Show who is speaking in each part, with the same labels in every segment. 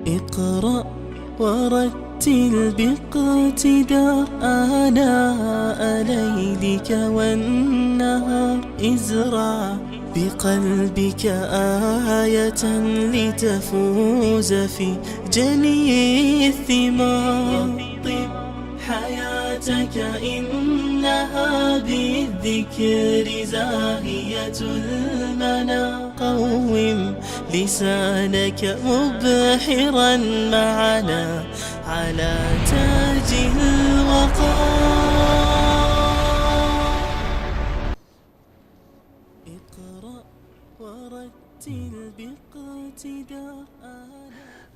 Speaker 1: اقرأ ورتل باقتدار آناء ليلك والنهار، ازرع بقلبك آية لتفوز في جني الثمار. طب حياتك إنها بالذكر زاهية المنى، قوم لسانك مبحرا معنا على تاج الوقار. اقرأ ورتل باقتدار.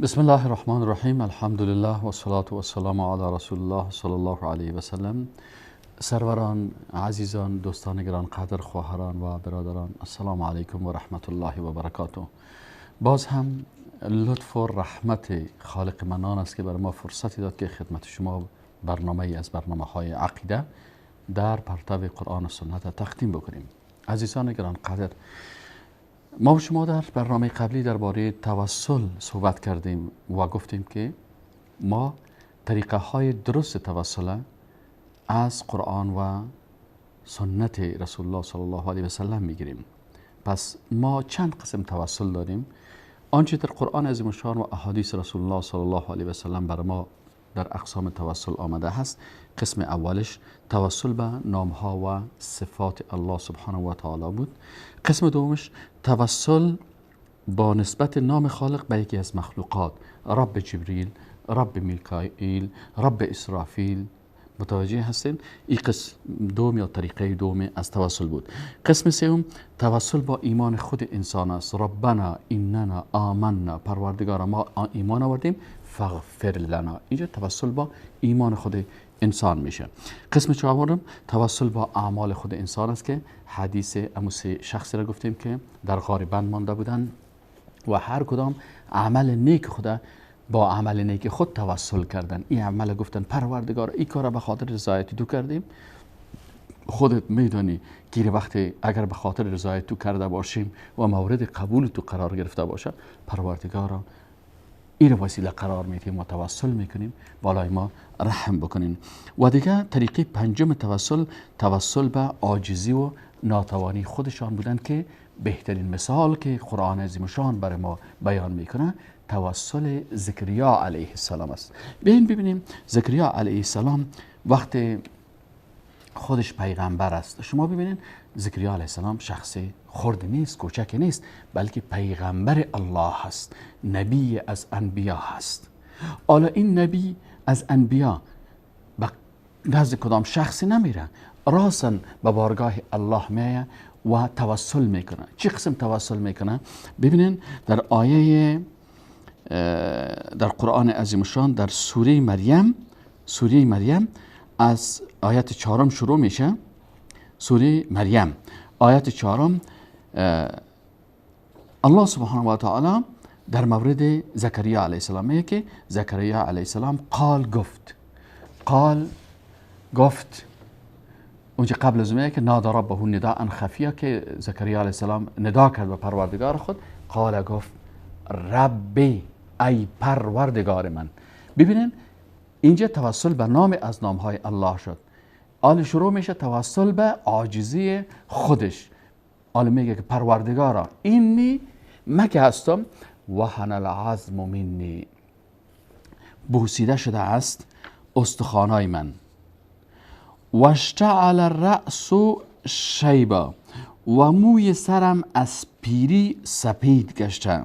Speaker 2: بسم الله الرحمن الرحیم. الحمدلله و الصلاة و السلام علی رسول الله صلی الله علیه و سلم. سروران، عزیزان، دوستان گرانقدر، خواهران و برادران، السلام علیکم و رحمت الله و برکاته. باز هم لطف و رحمت خالق منان است که بر ما فرصتی داد که خدمت شما برنامه از برنامه های عقیده در پرتو قرآن و سنت تقدیم بکنیم. عزیزان گرانقدر، ما و شما در برنامه قبلی درباره توسل صحبت کردیم و گفتیم که ما طریقه های درست توسل از قرآن و سنت رسول الله صلی الله علیه و سلم میگیریم. پس ما چند قسم توسل داریم. آنچه در قرآن عظیم الشان و احادیث رسول الله صلی الله علیه و سلم بر ما در اقسام توسل آمده هست، قسم اولش توسل به نامها و صفات الله سبحانه و تعالی بود. قسم دومش توسل با نسبت نام خالق به یکی از مخلوقات، رب جبریل، رب میکائیل، رب اسرافیل. متوجه هستین؟ این قسم دوم یا طریقه دوم از توسل بود. قسم سوم توسل با ایمان خود انسان است. ربنا اننا آمنا، پروردگار ما ایمان آوردیم، فاغفر لنا. اینجا توسل با ایمان خود انسان میشه. قسم چهارم توسل با اعمال خود انسان است که حدیث امو سه شخصی را گفتیم که در غار بند مانده بودن و هر کدام عمل نیک خود با عمل نیک خود توسل کردن. این عمل گفتن پروردگار این کار به خاطر رضایت تو کردیم، خودت میدانی که وقتی اگر به خاطر رضایت تو کرده باشیم و مورد قبول تو قرار گرفته باشه، پروردگارا این وسیله قرار میدیم و توسل میکنیم، بالای ما رحم بکنین. و دیگه طریقه پنجم توسل، توسل به عاجزی و ناتوانی خودشان بودن که بهترین مثال که قرآن عظیم شان برای ما بیان میکنه توسل زکریا علیه السلام است. بیاین ببینیم زکریا علیه السلام وقتی خودش پیغمبر است. شما ببینین زکریا علیه السلام شخص خرد نیست، کوچک نیست، بلکه پیغمبر الله است، نبی از انبیا هست. حالا این نبی از انبیا به نزد کدام شخصی نمیره، راسا به بارگاه الله میایه و توسل میکنه. چه قسم توسل میکنه؟ ببینین در آیه در قرآن عظیم الشان در سوره مریم، سوره مریم از آیت چهارم شروع میشه. سوره مریم آیت چهارم الله سبحانه و تعالی در مورد زکریا علیه السلام میگه که زکریا علیه السلام قال گفت، قال گفت. اونجا قبل از میگه که نادى ربه نداء خفیا، که زکریا علیه السلام ندا کرد به پروردگار خود. قال گفت ربی، ای پروردگار من. ببینین اینجا توسل به نام از نامهای الله شد. آل شروع میشه توسل به عاجزی خودش. آل میگه که پروردگارا اینی من که هستم، وهن العظم منی، بوسیده شده است استخوانای من، واشتعل الرأس شیبا، و موی سرم از پیری سپید گشته،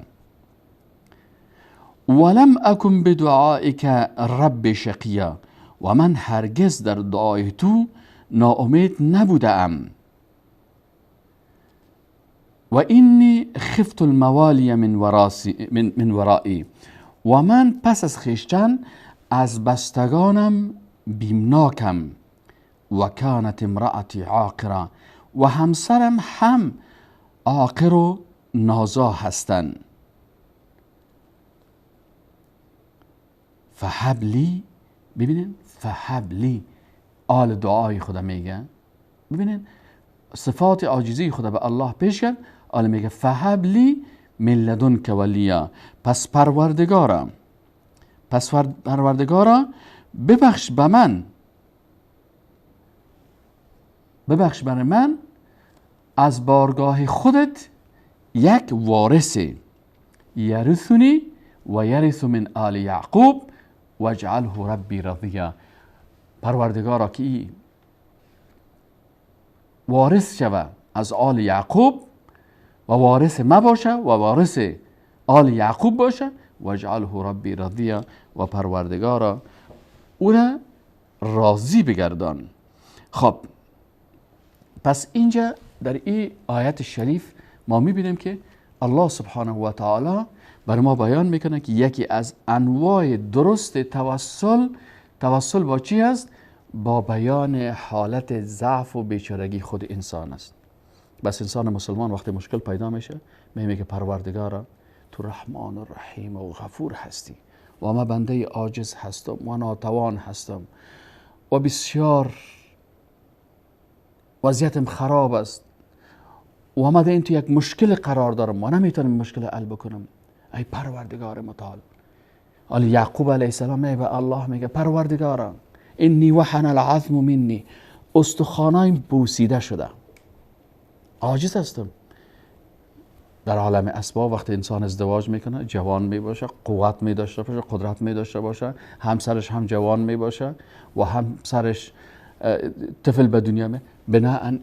Speaker 2: ولم اکن بدعائک رب شقیا، و من هرگز در دعای تو ناامید نبودم، و اینی خفت الموالی من ورایی، و من پس از خویشتن از بستگانم بیمناکم، و کانت امرأتی عاقرا، و همسرم هم عاقر و نازا هستند. فهب لی، ببینین فهب لی آل دعای خدا میگه. ببینین صفات عاجزی خدا به الله پیش کرد. آل میگه فهب لی من لدنک ولیا، پس پروردگارم پس پروردگارا ببخش به من، ببخش بر من از بارگاه خودت یک وارث، یرثنی و یرث من آل یعقوب واجعله ربی رضیا. پروردگارا که ای وارث شوه از آل یعقوب و وارث ما باشه و وارث آل یعقوب باشه، واجعله ربی رضیا، و پروردگارا او را راضی بگردان. خب پس اینجا در این آیت شریف ما میبینیم که الله سبحانه و تعالی بر ما بیان میکنه که یکی از انواع درست توسل، توسل با چی است؟ با بیان حالت ضعف و بیچارگی خود انسان است. بس انسان مسلمان وقتی مشکل پیدا میشه میگه که پروردگارا تو رحمان و رحیم و غفور هستی و ما بنده عاجز هستم و ناتوان هستم و بسیار وضعیتم خراب است و ما در این تو یک مشکل قرار دارم و نمیتونم مشکل حل بکنم. ای پروردگار متعال، حالا یعقوب علیه السلام میگه به الله، میگه پروردگارا انی وحن العظم منی، استخوانایم بوسیده شده، عاجز هستم. در عالم اسباب وقتی انسان ازدواج میکنه جوان میباشه، قوت می داشته باشه، قدرت می داشته باشه، همسرش هم جوان میباشه و همسرش طفل به دنیا می، بناهن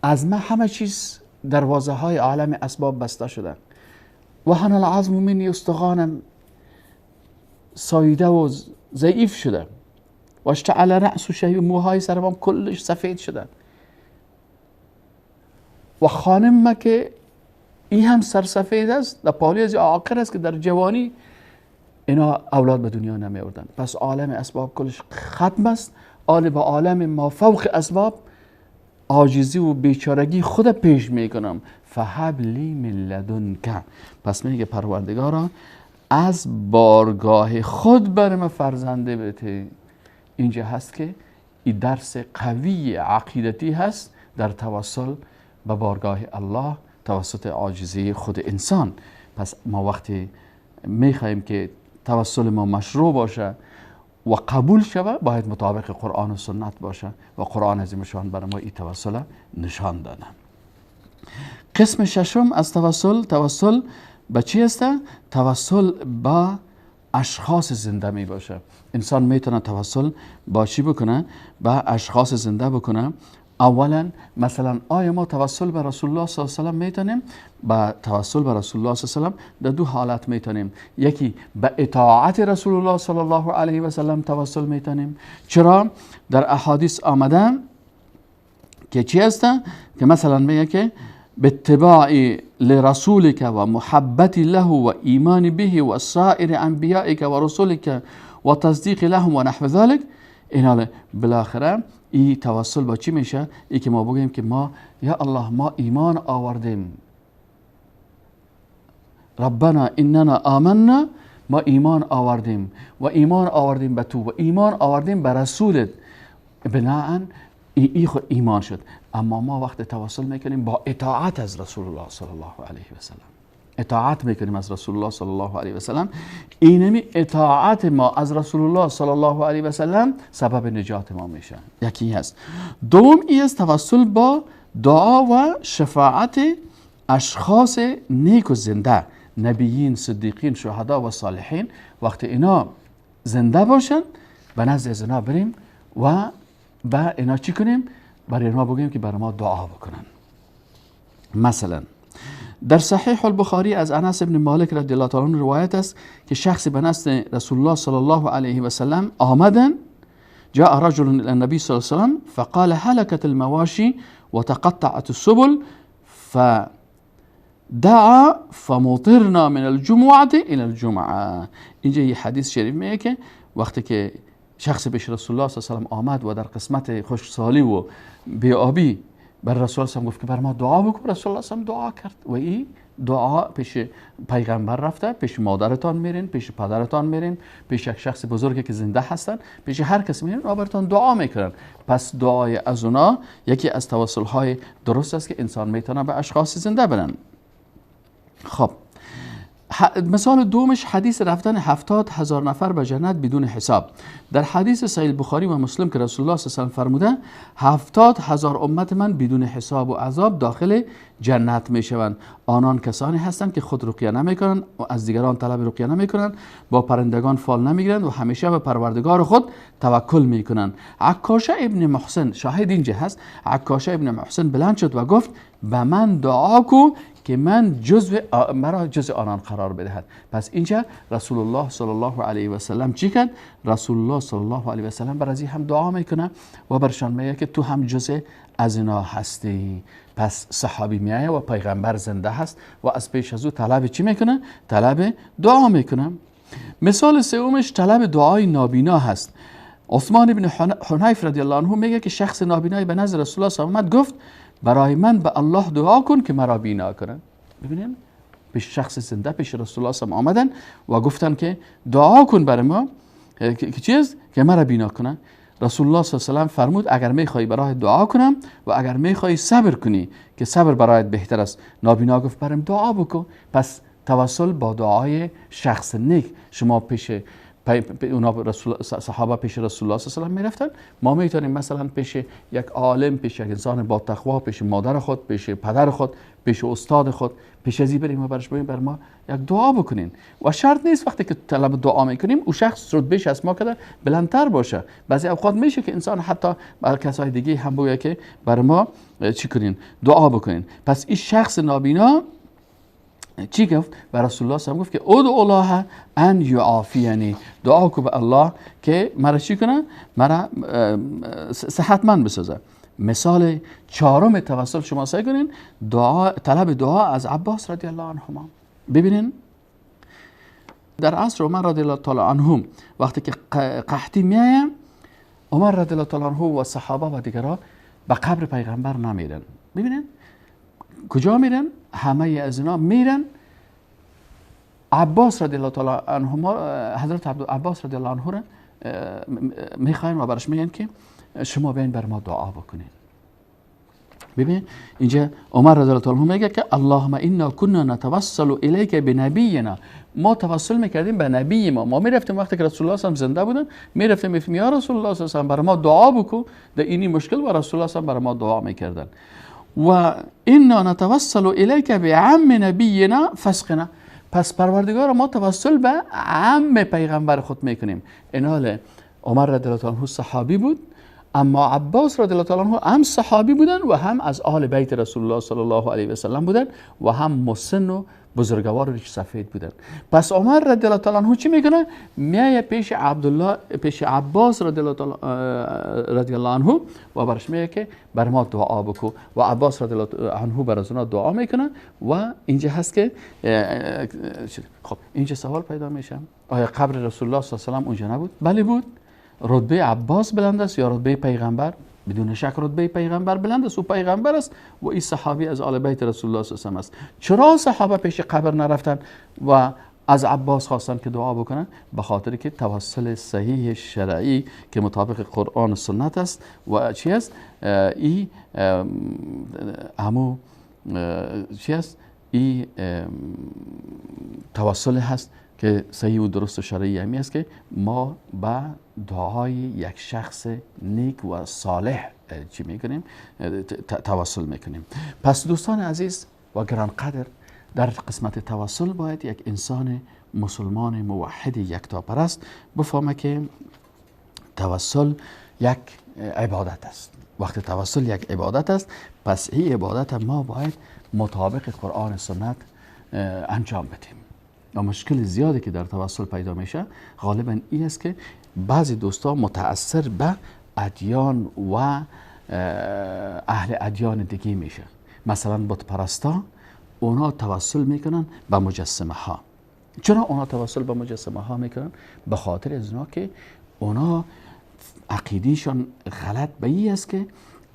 Speaker 2: از ما همه چیز دروازه های عالم اسباب بسته شده. وحن العظم منی، استخوانم ساییده و ضعیف شده، و اشتعل رأس شیب، موهای سرم کلش سفید شده، و خانم ما که این هم سرسفید است، در پالی از عاقر است که در جوانی اینا اولاد به دنیا نمی آوردن. پس عالم اسباب کلش ختم است. آل به عالم ما فوق اسباب عاجزی و بیچارگی خود پیش میکنم. فهب لی من لدنک، پس میگه پروردگارا از بارگاه خود بر من فرزنده بده. اینجا هست که این درس قوی عقیدتی هست در توسل به بارگاه الله توسط عاجزی خود انسان. پس ما وقتی میخواهیم که توسل ما مشروع باشه و قبول شوه، باید مطابق قرآن و سنت باشه و قرآن عظیم برای ما این توسل نشان داده. قسم ششم از توسل، توسل به چی است؟ توسل با اشخاص زنده می باشه. انسان میتونه توسل با چی بکنه؟ با اشخاص زنده بکنه. اولا مثلا آیا ما توسل به رسول الله صلی الله علیه و سلم میتونیم؟ با توسل به رسول الله صلی الله علیه و سلم در دو حالت میتونیم. یکی به اطاعت رسول الله صلی الله علیه و سلم توسل میتونیم. چرا؟ در احادیث آمده که چی است؟ که مثلا میگه که باتباع لرسولك و محبت له و ایمان به و سائر انبیائك و رسولك و تصدیق لهم و نحو ذلك. این بالاخره این توسل با چی میشه؟ ای که ما بگیم که ما یا الله ما ایمان آوردیم، ربنا اننا آمنا، ما ایمان آوردیم و ایمان آوردیم به تو و ایمان آوردیم به رسولت، بناهن ای خود ایمان شد. اما ما وقت توسل میکنیم با اطاعت از رسول الله صلی الله علیه و سلم، اطاعت میکنیم از رسول الله صلی الله علیه و سلم. اینمی اطاعت ما از رسول الله صلی الله علیه و سلم سبب نجات ما میشه. یکی هست. دوم ای است توسل با دعا و شفاعت اشخاص نیک و زنده، نبیین، صدیقین، شهدا و صالحین. وقتی اینا زنده باشن به نزد از اینا بریم و به اینا چی کنیم؟ برای اینا بگیم که برای ما دعا بکنن. مثلا در صحیح البخاری از انس بن مالک رضی الله تعالی عنه روایت است که شخصی به نزد رسول الله صلی الله علیه و سلم آمدن. جاء رجل الى النبي صلی الله علیه و سلم فقال هلكت المواشي وتقطعت السبل فدعا فمطرنا من الجمعة الى الجمعة. اینجا یه حدیث شریف میگه که وقتی که شخص پیش رسول الله صلی الله علیه و سلم آمد و در قسمت خشکسالی و بی‌آبی بر رسول الله گفت که بر ما دعا بکن، رسول الله صلی دعا کرد و این دعا پیش پیغمبر رفته، پیش مادرتان میرین، پیش پدرتان میرین، پیش یک شخص بزرگی که زنده هستن، پیش هر کس میرین و براتون دعا میکنن. پس دعای از اونا یکی از توسل های درست است که انسان میتونه به اشخاص زنده برن. خب مثال دومش حدیث رفتن 70,000 نفر به جنت بدون حساب. در حدیث صحیح بخاری و مسلم که رسول الله صلی الله علیه و فرموده 70,000 امت من بدون حساب و عذاب داخل جنت می شوند. آنان کسانی هستند که خود رقیه نمی کنند و از دیگران طلب رقیه نمی کنند، با پرندگان فال نمی گیرند و همیشه به پروردگار خود توکل می کنند. عکاشه ابن محسن شاهد اینجا هست. عکاشه ابن محسن بلند شد و گفت به من دعا کو که من مرا جزء آنان قرار بدهد. پس اینجا رسول الله صلی الله علیه و سلم چی کرد؟ رسول الله صلی الله علیه و سلم بر از هم دعا میکنه و برشان میگه که تو هم جزء از اینا هستی. پس صحابی میایه و پیغمبر زنده هست و از پیش از او طلب چی میکنه؟ طلب دعا میکنه. مثال سومش طلب دعای نابینا هست. عثمان بن حنیف رضی الله عنه میگه که شخص نابینایی به نزد رسول الله صلی الله علیه و آمد، گفت برای من به الله دعا کن که مرا بینا کنن. ببینیم پیش شخص زنده پیش رسول الله صلی الله علیه و آمدن و گفتن که دعا کن برای ما که چیز که مرا بینا کنن. رسول الله صلی الله علیه و فرمود اگر میخوای برای دعا کنم و اگر میخوای صبر کنی که صبر برایت بهتر است. نابینا گفت برام دعا بکن. پس توسل با دعای شخص نیک، شما پیش اونا رسول صحابه پیش رسول الله صلی الله علیه و میرفتن، ما میتونیم مثلا پیش یک عالم، پیش یک انسان با تقوا، پیش مادر خود، پیش پدر خود، پیش استاد خود، پیش از بریم و برش بگیم بر ما یک دعا بکنین. و شرط نیست وقتی که طلب دعا میکنیم او شخص رتبهش از ما کده بلندتر باشه. بعضی اوقات میشه که انسان حتی بر کسای دیگه هم بگه که بر ما چی کنین، دعا بکنین. پس این شخص نابینا چی گفت؟ و رسول الله صلی الله علیه و گفت که ادعو الله ان یعافینی، دعا کو به الله که مرا چی کنه؟ مرا صحتمند بسازه. مثال چهارم توسل شما سعی کنین دعا، طلب دعا از عباس رضی الله عنهما. ببینین در عصر عمر رضی الله تعالی عنهم وقتی که قحطی میآید، عمر رضی الله تعالی عنه و صحابه و دیگران به قبر پیغمبر نمیرن. ببینین کجا میرن؟ همه از اینا میرن. عباس رضی الله تعالی عنهما، حضرت عباس رضی الله عنه را میخواین و برش میگن که شما بیاین بر ما دعا بکنین. ببین اینجا عمر رضی الله تعالی عنه میگه که اللهم انا كنا نتوسل الیک بنبینا، ما توسل میکردیم به نبی ما. ما میرفتیم وقتی که رسول الله صلی الله علیه و زنده بودن، میرفتیم میگفتیم یا رسول الله صلی الله علیه و بر ما دعا بکن در اینی مشکل، و رسول الله صلی الله علیه و بر ما دعا میکردن. و انا نتوسل الیک بعم نبینا فسقنا، پس پروردگار ما توسل به عم پیغمبر خود میکنیم. اینال عمر رضی الله عنه صحابی بود، اما عباس رضی الله تعالی عنه هم صحابی بودن و هم از آل بیت رسول الله صلی الله علیه و سلم بودن و هم مسن و بزرگوار ریش سفید بودن. پس عمر رضی الله تعالی عنه چی میکنه؟ میایه پیش عبدالله، پیش عباس رضی الله تعالی رضی الله عنه و برش میگه که بر ما دعا بکو، و عباس رضی الله عنه بر از اونا دعا میکنه. و اینجا هست که خب اینجا سوال پیدا میشه، آیا قبر رسول الله صلی الله علیه و سلم اونجا نبود؟ بله بود. رتبه عباس بلند است یا رتبه پیغمبر؟ بدون شک رتبه پیغمبر بلند است، او پیغمبر است و این صحابی از آل بیت رسول الله صلی الله علیه و است. چرا صحابه پیش قبر نرفتن و از عباس خواستن که دعا بکنن؟ به خاطر که توسل صحیح شرعی که مطابق قرآن و سنت است و چی است؟ ای همو چی است؟ ای توسل هست که صحیح و درست و شرعی همی است که ما به دعای یک شخص نیک و صالح چی میکنیم؟ توسل میکنیم. پس دوستان عزیز و گرانقدر، در قسمت توسل باید یک انسان مسلمان موحد یکتاپرست بفهمه که توسل یک عبادت است. وقتی توسل یک عبادت است، پس این عبادت ما باید مطابق قرآن و سنت انجام بدیم. و مشکل زیادی که در توسل پیدا میشه غالبا این است که بعضی دوستا متاثر به ادیان و اهل ادیان دیگه میشه. مثلا بت پرستا اونا توسل میکنن به مجسمه ها. چرا اونا توسل به مجسمه ها میکنن؟ به خاطر از اونا که اونا عقیدهشان غلط به این است که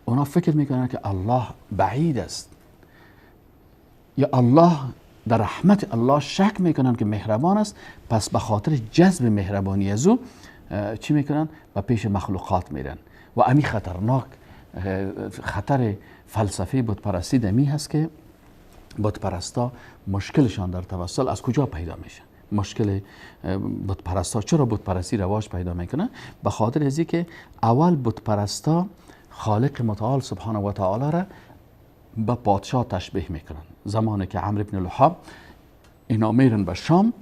Speaker 2: اونا فکر میکنن که الله بعید است، یا الله در رحمت الله شک میکنن که مهربان است، پس به خاطر جذب مهربانی از او چی میکنن؟ به پیش مخلوقات میرن. و امی خطرناک خطر فلسفه بت پرستی دمی هست که بت پرستا مشکلشان در توسل از کجا پیدا میشه؟ مشکل بت پرستا چرا بت پرستی رواج پیدا میکنه؟ به خاطر از که اول بت پرستا خالق متعال سبحانه و تعالی را به پادشاه تشبیه میکنن. زمانی که عمرو بن لحا اینا میرن به شام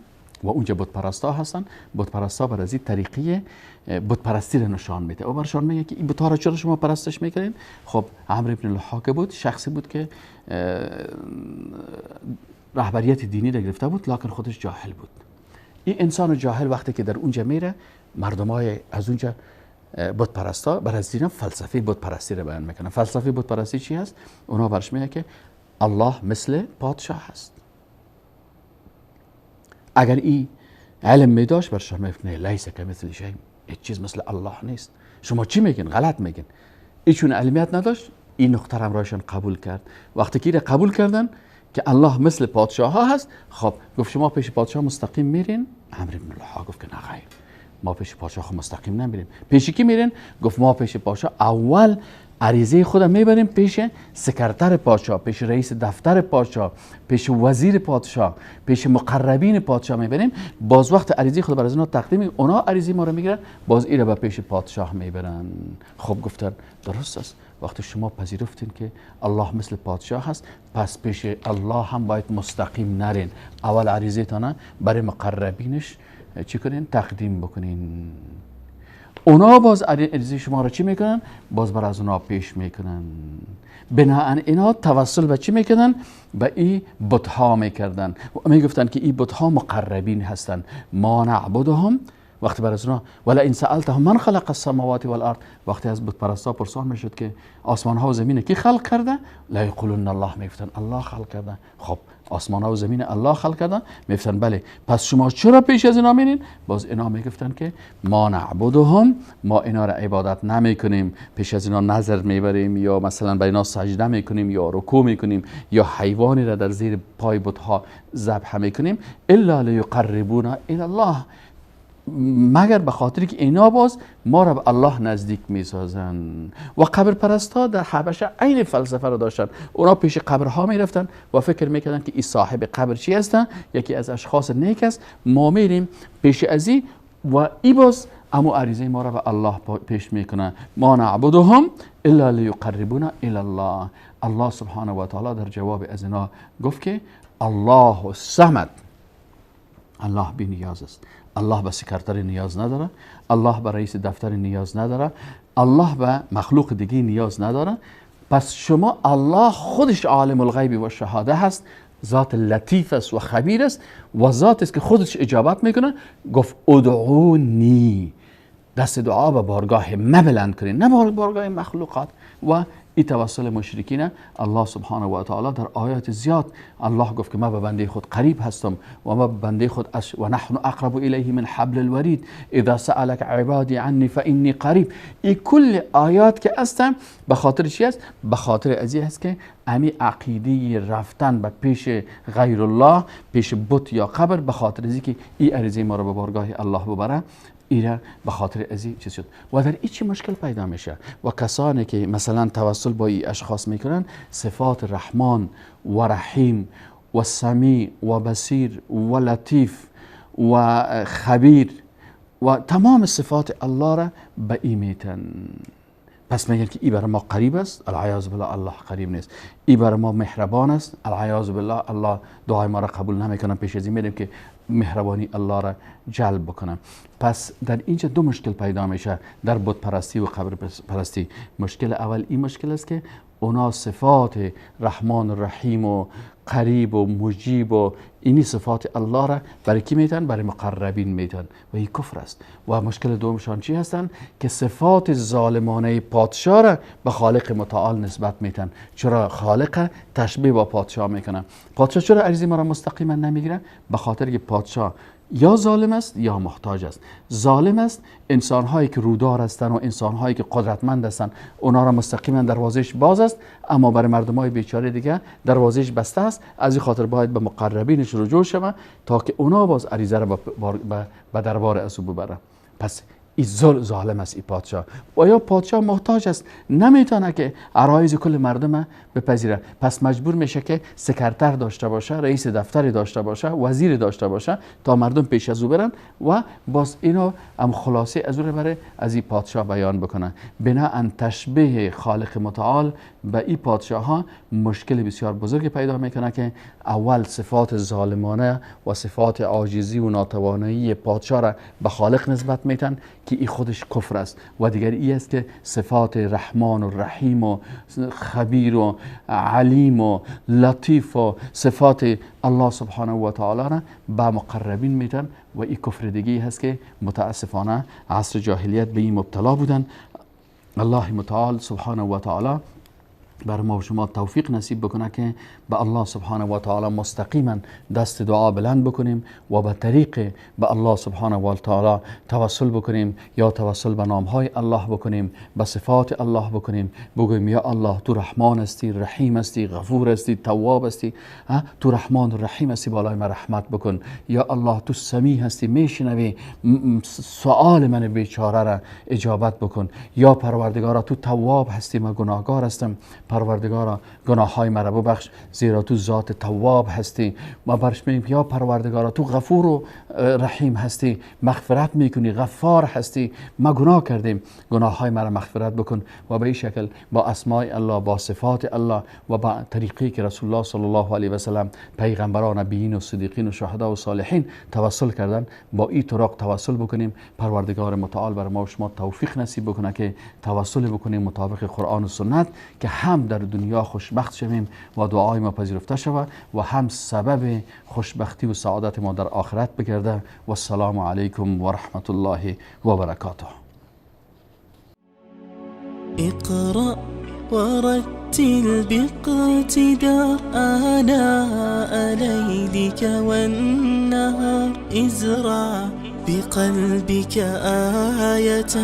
Speaker 2: و اونجا بت پرستا هستن، بت پرستا بر از این طریقه بت پرستی را نشان میده و برشان میگه که این بت‌ها را چرا شما پرستش میکنین؟ خب عمرو بن لحا که بود شخصی بود که رهبریت دینی را گرفته بود، لکن خودش جاهل بود. این انسان جاهل وقتی که در اونجا میره، مردمای از اونجا بت پرستا بر از اینا فلسفه بت پرستی را بیان میکنن. فلسفه بت پرستی چی هست؟ اونا برش میگه که الله مثل پادشاه هست. اگر این علم می داشت برشان میگفت نه، لیس کمثله شیء، هیچ چیز مثل الله نیست، شما چی میگین؟ غلط میگین. این چون علمیت نداشت این نقطه را همراهشان قبول کرد. وقتی که قبول کردن که الله مثل پادشاه ها هست، خب گفت شما پیش پادشاه مستقیم میرین؟ عمرو بن لحا گفت که نه خیر، ما پیش پادشاه مستقیم نمیریم. پیش کی میرین؟ گفت ما پیش پادشاه اول عریضه خودم میبریم پیش سکرتر پادشاه، پیش رئیس دفتر پادشاه، پیش وزیر پادشاه، پیش مقربین پادشاه میبریم. باز وقت عریضه خود برای اونا تقدیم، اونا عریضه ما رو میگیرن، باز ایره به پیش پادشاه میبرن. خب گفتن درست است، وقتی شما پذیرفتین که الله مثل پادشاه هست، پس پیش الله هم باید مستقیم نرین، اول عریضه تانه برای مقربینش چی کنین؟ تقدیم بکنین. اونا باز عریضه شما را چی میکنن؟ باز بر از اونا پیش میکنن. بناهن اینا توسل به چی میکنن؟ به این بتها میکردن و میگفتن که این بتها مقربین هستن، ما نعبدهم. وقتی بر از اونا ولا ان سالتهم من خلق السماوات والارض، وقتی از بت پرستا پرسان میشد که آسمان ها و زمین کی خلق کرده؟ لا یقولون الله، میگفتن الله خلق کرده. خب آسمان ها و زمین الله خلق کرده؟ میگفتن بله. پس شما چرا پیش از اینا میرین؟ باز اینا میگفتن که ما نعبدهم، ما اینا را عبادت نمیکنیم، پیش از اینا نظر میبریم یا مثلا بر اینا سجده میکنیم یا رکوع میکنیم یا حیوانی را در زیر پای بت ها ذبح میکنیم، الا لیقربونا الی الله، مگر به خاطر که اینا باز ما را به الله نزدیک میسازن. و قبر پرست ها در حبشه عین فلسفه را داشتن. اونا پیش قبرها میرفتن و فکر میکردن که این صاحب قبر چی هستن؟ یکی از اشخاص نیک است، ما میریم پیش ازی و ای باز امو عریضه ما را به الله پیش میکنه. ما نعبدهم الا لیقربونا الی الله. الله سبحانه و تعالی در جواب از اینا گفت که الله الصمد، الله بی نیاز است، الله به سکرتر نیاز نداره، الله به رئیس دفتر نیاز نداره، الله به مخلوق دیگه نیاز نداره. پس شما الله خودش عالم الغیب و شهاده هست، ذات لطیف است و خبیر است و ذات است که خودش اجابت میکنه. گفت ادعونی، دست دعا به بارگاه ما بلند کنین، نه بارگاه مخلوقات. و این توسل مشرکین الله سبحانه و تعالی در آیات زیاد الله گفت که ما به بنده خود قریب هستم و ما به بنده خود و نحن اقرب الیه من حبل الورید اذا سألک عبادی عنی فانی قریب. این کل آیات که هستن به خاطر چی است؟ به خاطر ازی هست که امی عقیده رفتن به پیش غیر الله، پیش بت یا قبر، به خاطر ازی که این عریضه ما رو به بارگاه الله ببره، ایره به خاطر ازی چیز شد. و در این چی مشکل پیدا میشه و کسانی که مثلا توسل با این اشخاص میکنن، صفات رحمان و رحیم و سمیع و بصیر و لطیف و خبیر و تمام صفات الله را به این میتن. پس میگن که ای برای ما قریب است، العیاذ بالله الله قریب نیست. ای برای ما مهربان است، العیاذ بالله الله دعای ما را قبول نمیکنه، پیش از این میریم که مهربانی الله را جلب بکنه. پس در اینجا دو مشکل پیدا میشه در بت پرستی و قبر پرستی. مشکل اول این مشکل است که اونا صفات رحمان و رحیم و قریب و مجیب و اینی صفات الله را برای کی میتن؟ برای مقربین میتن و این کفر است. و مشکل دومشان چی هستن؟ که صفات ظالمانه پادشاه را به خالق متعال نسبت میتن. چرا خالق تشبیه با پادشاه میکنه؟ پادشاه چرا عریضه ما را مستقیما نمیگیره؟ به خاطر که پادشاه یا ظالم است یا محتاج است. ظالم است انسان‌هایی که رودار هستند و انسان‌هایی که قدرتمند هستند، اونا را مستقیما دروازهش باز است، اما برای مردمای بیچاره دیگه دروازهش بسته است. از این خاطر باید به مقربینش رجوع شود تا که اونا باز عریضه را به دربار از او ببرن. پس این ظالم است این پادشاه. و یا پادشاه محتاج است، نمیتونه که عرایض کل مردم بپذیره، پس مجبور میشه که سکرتر داشته باشه، رئیس دفتری داشته باشه، وزیر داشته باشه تا مردم پیش از او برن و باز اینو هم خلاصه از او بره از این پادشاه بیان بکنه. بناءً تشبیه خالق متعال به این پادشاه ها مشکل بسیار بزرگی پیدا میکنه که اول صفات ظالمانه و صفات عاجزی و ناتوانایی پادشاه را به خالق نسبت میتن که این خودش کفر است، و دیگر ای است که صفات رحمان و رحیم و خبیر و علیم و لطیف و صفات الله سبحانه و تعالی را به مقربین میتن و این کفر دیگه هست که متاسفانه عصر جاهلیت به این مبتلا بودن. الله متعال سبحانه و تعالی بر ما و شما توفیق نصیب بکنه که به الله سبحانه و تعالی مستقیما دست دعا بلند بکنیم و به طریق به الله سبحانه و تعالی توسل بکنیم، یا توسل به نامهای الله بکنیم، به صفات الله بکنیم، بگوییم یا الله تو رحمان هستی، رحیم هستی، غفور هستی، تواب هستی، تو رحمان و رحیم هستی، بالای من رحمت بکن. یا الله تو سمیع هستی، میشنوی، سؤال من بیچاره را اجابت بکن. یا پروردگارا تو تواب هستی، من گناهگار هستم، پروردگارا گناههای مرا ببخش زیرا تو ذات تواب هستی. ما برش میگیم یا پروردگارا تو غفور و رحیم هستی، مغفرت میکنی، غفار هستی، ما گناه کردیم، گناههای مرا مغفرت بکن. و به این شکل با اسماء الله، با صفات الله و با طریقی که رسول الله صلی الله علیه و سلم پیغمبران، نبیین و صدیقین و شهدا و صالحین توسل کردن، با این طرق توسل بکنیم. پروردگار متعال بر ما و شما توفیق نصیب بکنه که توسل بکنیم مطابق قرآن و سنت، که هم در دنیا خوشبخت شویم و دعای ما پذیرفته شود و هم سبب خوشبختی و سعادت ما در آخرت بگرده. و السلام علیکم و رحمت الله و برکاته.
Speaker 1: اقرأ ورتل باقتدار آناء ليلك والنهار، ازرع بقلبك آية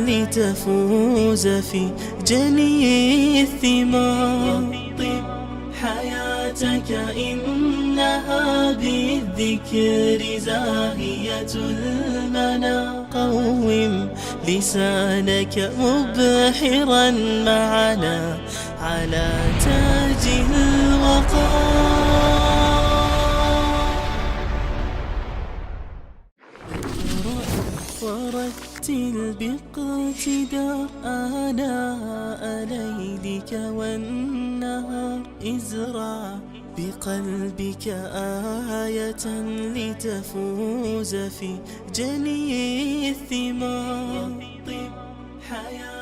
Speaker 1: لتفوز في جني الثمار. طب حياتك إنها بالذكر زاهية المنى، قوم لسانك مبحرا معنا على تاج الوقار. ورتل باقتدار آناء ليلك والنهار، ازرع بقلبك آية لتفوز في جني الثمار. طب حياتك